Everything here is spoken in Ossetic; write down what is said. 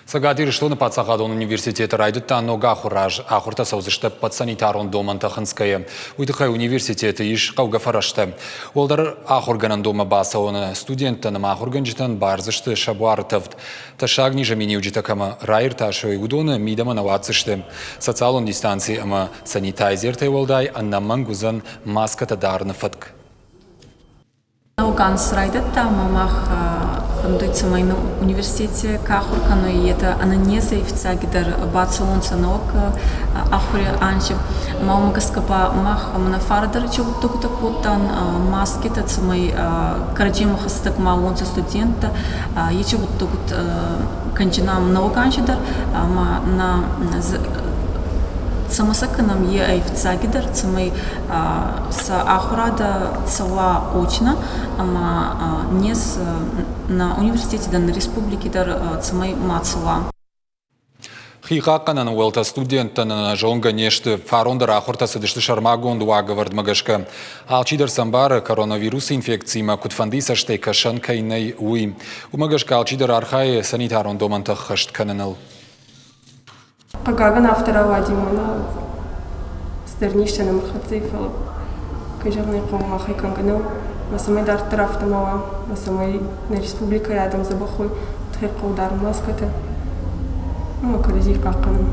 Цӕгат Ирыстоны паддзахадон университеты райдыдта ног ахуыры аз. Ахуыртӕ цӕудзысты ӕппӕт санитарон домӕнтӕ хынцгӕйӕ. Уый тыххӕй университеты ис хъӕугӕ фӕрӕзтӕ. Уӕлдӕр ахуыргӕнӕндонмӕ бацӕуыны студенттӕн ӕмӕ ахуыргӕнджытӕн бардзысты сӕ буары тӕвд. Тӕссаг низы миниуджытӕ кӕмӕ раиртасой, уыдоны мидӕмӕ нӕ уадздзысты. Социалон дистанци ӕмӕ санитайзертӕй уӕлдай ӕнӕмӕнг уыдзӕн маскӕтӕ дарыны фӕтк. Науган райдӕдта ӕма мах фӕндуй, цӕмӕй нӕ университети ка ахур кӕнуй, етӕ ӕнӕнезӕй фиццагидӕр бацӕуонцӕ нӕуӕг ахури анзи. Ӕма уомӕ гӕсгӕ ба мах мӕнӕ фарӕ дӕр еци гъуддӕгутӕ кодтан, маскитӕ, цӕмӕй кӕрӕдземӕ хӕстӕг ма уонцӕ студенттӕ. Еци гъуддӕгутӕ кӕнджинам нӕуӕг анзи дӕр ӕма нӕ цӕмӕ сӕ кӕнӕм, е ӕй фиццагидӕр, цӕмӕй сӕ ахурадӕ цӕуа очно ӕма нез нӕ университети дӕр, нӕ республики дӕр цӕмӕй ма цӕуа. Хихъахъхъӕнӕн уӕлтӕ студенттӕн ӕнӕзонгӕ не сты. Фарон дӕр ахуыртӕ цыдысты сӕрмагонд уагӕвӕрдмӕ гӕсгӕ. Алчидӕр сӕ ӕмбары, коронавирусы инфекциимӕ куыдфӕндыйы цӕстӕй кӕсӕн кӕй нӕй, уый. Уымӕ гӕсгӕ алчидӕр архайы санитарон домӕнтӕ ӕххӕст кӕныныл. Хъыгагӕн, афтӕ рауади мӕнӕ цыдӕр низтӕ нӕм ӕрхӕццӕ и, фӕлӕ, кӕй зӕгъын ӕй хъӕуы, махӕй кӕнгӕ нӕу. Ӕмӕ цӕмӕй дарддӕр афтӕ ма уа, ӕмӕ цӕмӕй нӕ республикӕйы адӕм дзӕбӕх уой, тыххӕй хъӕуы дарын маскӕтӕ ӕмӕ кӕрӕдзийы хъахъхъӕнын.